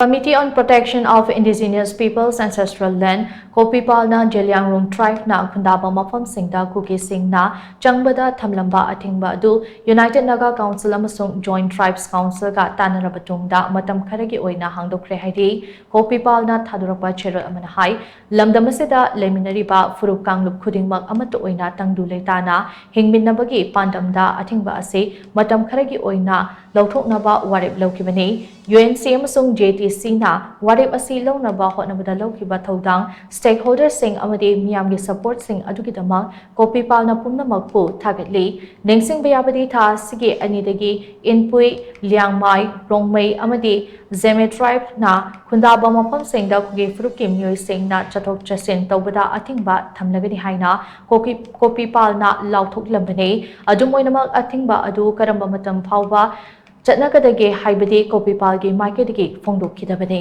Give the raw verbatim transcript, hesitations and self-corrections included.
Committee on Protection of Indigenous Peoples' Ancestral Land, ꯀꯣꯄꯤꯄꯥꯜꯅ Zeliangrong tribeꯅ ꯈꯨꯟꯗꯥꯕ ꯃꯐꯝꯁꯤꯡꯗ ꯀꯨꯀꯤꯁꯤꯡꯅ ꯆꯪꯕꯗ ꯊꯝꯂꯝꯕ ꯑꯊꯤꯡꯕ ꯑꯗꯨ United Naga Council ꯑꯃꯁꯨꯡ Joint Tribes Councilꯒ ꯇꯥꯟꯅꯔꯕ ꯇꯨꯡꯗ ꯃꯇꯝ ꯈꯔꯒꯤ ꯑꯣꯏꯅ ꯍꯥꯡꯗꯣꯛꯈ꯭ꯔꯦ ꯍꯥꯏꯔꯤ꯫ ꯀꯣꯄꯤꯄꯥꯜꯅ ꯊꯥꯗꯣꯔꯛꯄ ꯆꯦꯔꯣꯜ ꯑꯃꯅ ꯍꯥꯏ, ꯂꯝꯗꯝ ꯑꯁꯤꯗ ꯂꯩꯃꯤꯟꯅꯔꯤꯕ ꯐꯨꯔꯨꯞ ꯀꯥꯡꯂꯨꯞ ꯈꯨꯗꯤꯡꯃꯛ ꯑꯃꯠꯇ ꯑꯣꯏꯅ ꯇꯪꯗꯨ ꯂꯩꯇꯥꯅ ꯍꯤꯡꯃꯤꯟꯅꯕꯒꯤ ꯄꯥꯟꯗꯝꯗ ꯑꯊꯤꯡꯕ ꯑꯁꯤ ꯃꯇꯝ ꯈꯔꯒꯤ ꯑꯣꯏꯅ ꯂꯧꯊꯣꯛꯅꯕ ꯋꯥꯔꯦꯞ ꯂꯧꯈꯤꯕꯅꯤ꯫ UNC ꯑꯃꯁꯨꯡ JTCꯅ ꯋꯥꯔꯦꯞ ꯑꯁꯤ ꯂꯧꯅꯕ ꯍꯣꯠꯅꯕꯗ ꯂꯧꯈꯤꯕ ꯊꯧꯗꯥꯡ, stakeholderꯁꯤꯡ ꯑꯃꯗꯤ ꯃꯤꯌꯥꯝꯒꯤ supportꯁꯤꯡ ꯑꯗꯨꯒꯤꯗꯃꯛ ꯀꯣꯄꯤꯄꯥꯜꯅ ꯄꯨꯝꯅꯃꯛꯄꯨ ꯊꯥꯒꯠꯂꯤ꯫ ꯅꯤꯡꯁꯤꯡꯕ ꯌꯥꯕꯗꯤ, ꯊꯥ ꯑꯁꯤꯒꯤ ꯑꯅꯤꯗꯒꯤ ꯏꯟꯄꯨꯏ, ꯂꯤꯌꯥꯡꯃꯥꯏ, ꯔꯣꯡꯃꯩ ꯑꯃꯗꯤ ꯖꯦꯃꯦ tribeꯅ ꯈꯨꯟꯗꯥꯕ ꯃꯐꯝꯁꯤꯡꯗ ꯀꯨꯀꯤ ꯐꯨꯔꯨꯞꯀꯤ ꯃꯤꯑꯣꯏꯁꯤꯡꯅ ꯆꯠꯊꯣꯛ ꯆꯠꯁꯤꯟ ꯇꯧꯕꯗ ꯑꯊꯤꯡꯕ ꯊꯝꯂꯒꯅꯤ ꯍꯥꯏꯅ ꯀꯣꯀꯤ-, ꯀꯣꯄꯤꯄꯥꯜꯅ ꯂꯥꯎꯊꯣꯛꯂꯝꯕꯅꯤ꯫ ꯑꯗꯨꯝ ꯑꯣꯏꯅꯃꯛ, ꯑꯊꯤꯡꯕ ꯑꯗꯨ ꯀꯔꯝꯕ ꯃꯇꯝ ꯐꯥꯎꯕ ꯆꯠꯅꯒꯗꯒꯦ ꯍꯥꯏꯕꯗꯤ ꯀꯣꯄꯤꯄꯥꯜꯒꯤ ꯃꯥꯏꯀꯩꯗꯒꯤ ꯐꯣꯡꯗꯣꯛꯈꯤꯗꯕꯅꯤ꯫